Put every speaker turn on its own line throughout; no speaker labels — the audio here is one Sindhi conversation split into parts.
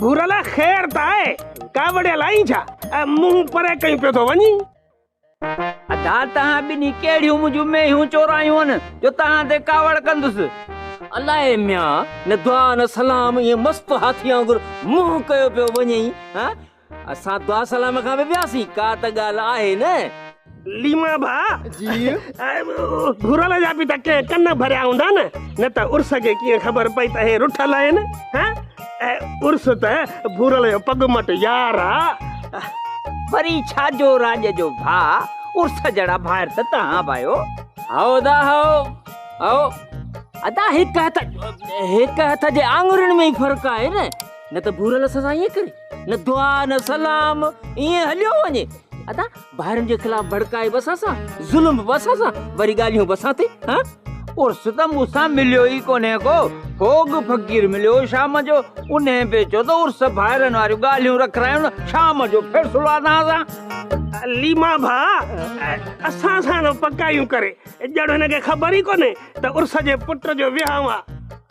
ڀورل خير ته آهي، ڪاوڙيل آهين ڇا؟ منهن پري ڪيون پيو ٿو وڃين.
ادا توهان ٻنهي ڪهڙيون منهنجون مينهون چورايون آهن جو توهان تي ڪاوڙ ڪندس.
الائي ميان، نه دعا نه سلام، ائين مست هاٿي وانگر منهن ڪيو پيو وڃين. ها اسان دعا سلام کان به وياسين، ڪا ته ڳالهه آهي نه.
ليما ڀاء، جي ڀورل جا به ته ڪنهن ڪن ڀريا هوندا نه، نه ته عرس کي ڪيئن خبر پئي ته هي رٺل آهن. ها عرس ته ڀورل جو پڳ مٽ يار آ.
وري ڇا جو راڄ جو ڀاء، عرس جهڙا ڀائر ته توهان به آهيو.
هائو ادا هائو هائو. ادا هڪ هٿ هڪ هٿ جي آڱرين ۾ ئي فرق آهي نه، نه ته ڀورل اسان سان ائين ڪري، نه دعا نه سلام، ائين هليو وڃي. ادا ڀائرن جي خلاف ڀڙڪائي به اسان سان، ظلم به اسان سان، وري ڳالهيون به اسان تي. ها
عرس ته مون سان مليو ئي ڪونهي ڪو، ڦوڳ فقير مليو شام جو، انهي به چيو ته عرس ڀائرن واريون ڳالهيون رکرايون نه، شام جو فيصلو آ توهان سان.
ليما ڀاء اسان سان ٿو پڪايون ڪري، ڄڻ هن کي خبر ئي ڪونهي ته عرس جي پٽ جو وهانء آ.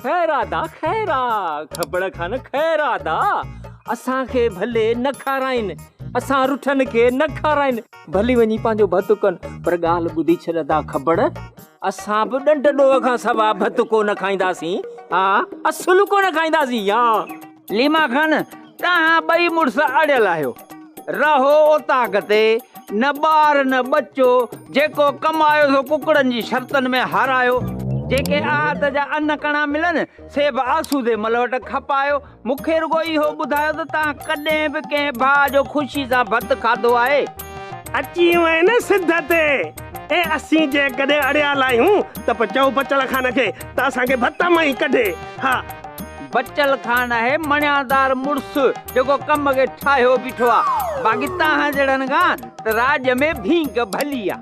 خير آ ادا خير آ، کبڙ کان خير آ ادا، اسان کي ڀلي نه کارائين، اسان رٺن کي نه کارائين، ڀلي وڃي پنهنجو ڀت ڪن، پر ڳالهه ٻڌي ڇڏ ادا کبڙ، اسان به ڏنڊ ڏوهه کان سوا ڀت ڪو نه کائينداسين، ها اصل ڪو نه کائينداسين، ها.
ليما خان، توهان ٻئي مڙس اڙيل آهيو. رهو اوطاق تي، نه ٻار نه ٻچو، جيڪو ڪمايو سو ڪڪڙن جي شرطن ۾ هارايو. جيڪي آهت جا ان ڪڻا ملن، سي به آسودي مل وٽ کپايو. مون کي رڳو اهو ٻڌايو ته توهان ڪڏهن به ڪنهن ڀاء جو خوشي سان ڀت کاڌو آهي؟
اچي وئين نه سڌ تي. ۽ اسين جيڪڏهن اڙيال آهيون ته پوء چئو بچل خان کي ته اسان کي ڀت مان ئي ڪڍي. ها.
بچل خان آهي مڻيادار مڙس، جيڪو ڪم کي ٺاهيو بيٺو آ. باقي توهان جهڙن کان ته راڄ ۾ ڀينگ ڀلي آ.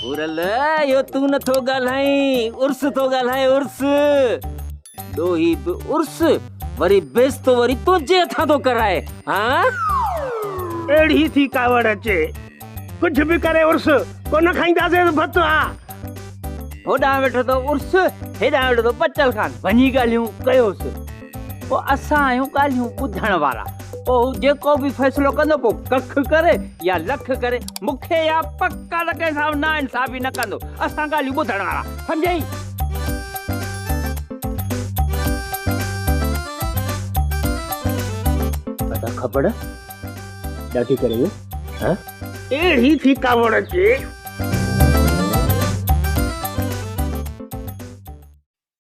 ڀورل، اهو تون نٿو ڳالهائين، عرس ٿو ڳالهائي، عرس. ڏوهي به عرس، وري بيستو وري تنهنجي هٿان ٿو ڪرائي، ها؟
اهڙي ٿي ڪاوڙ اچي، ڪجهه به ڪري عرس، ڪونه کائينداسين ڀت، ها.
هوڏانهن ويٺو ٿو عرس، هيڏانهن ويٺو ٿو بچل خان، وڃي ڳالهيون ڪيوس. پوء اسان آهيون ڳالهيون ٻڌڻ وارا. پوء هو جيڪو به فيصلو ڪندو، پوء ڪک ڪري يا لک ڪري، مون کي اها پڪ آ ته ڪنهن سان به ناانصافي نه ڪندو. اسان ڳالهيون ٻڌڻ وارا، سمجهئي؟
ادا کبڙ ڏاڍي ڪري ويو ها.
اهڙي ٿي ڪاوڙ اچي.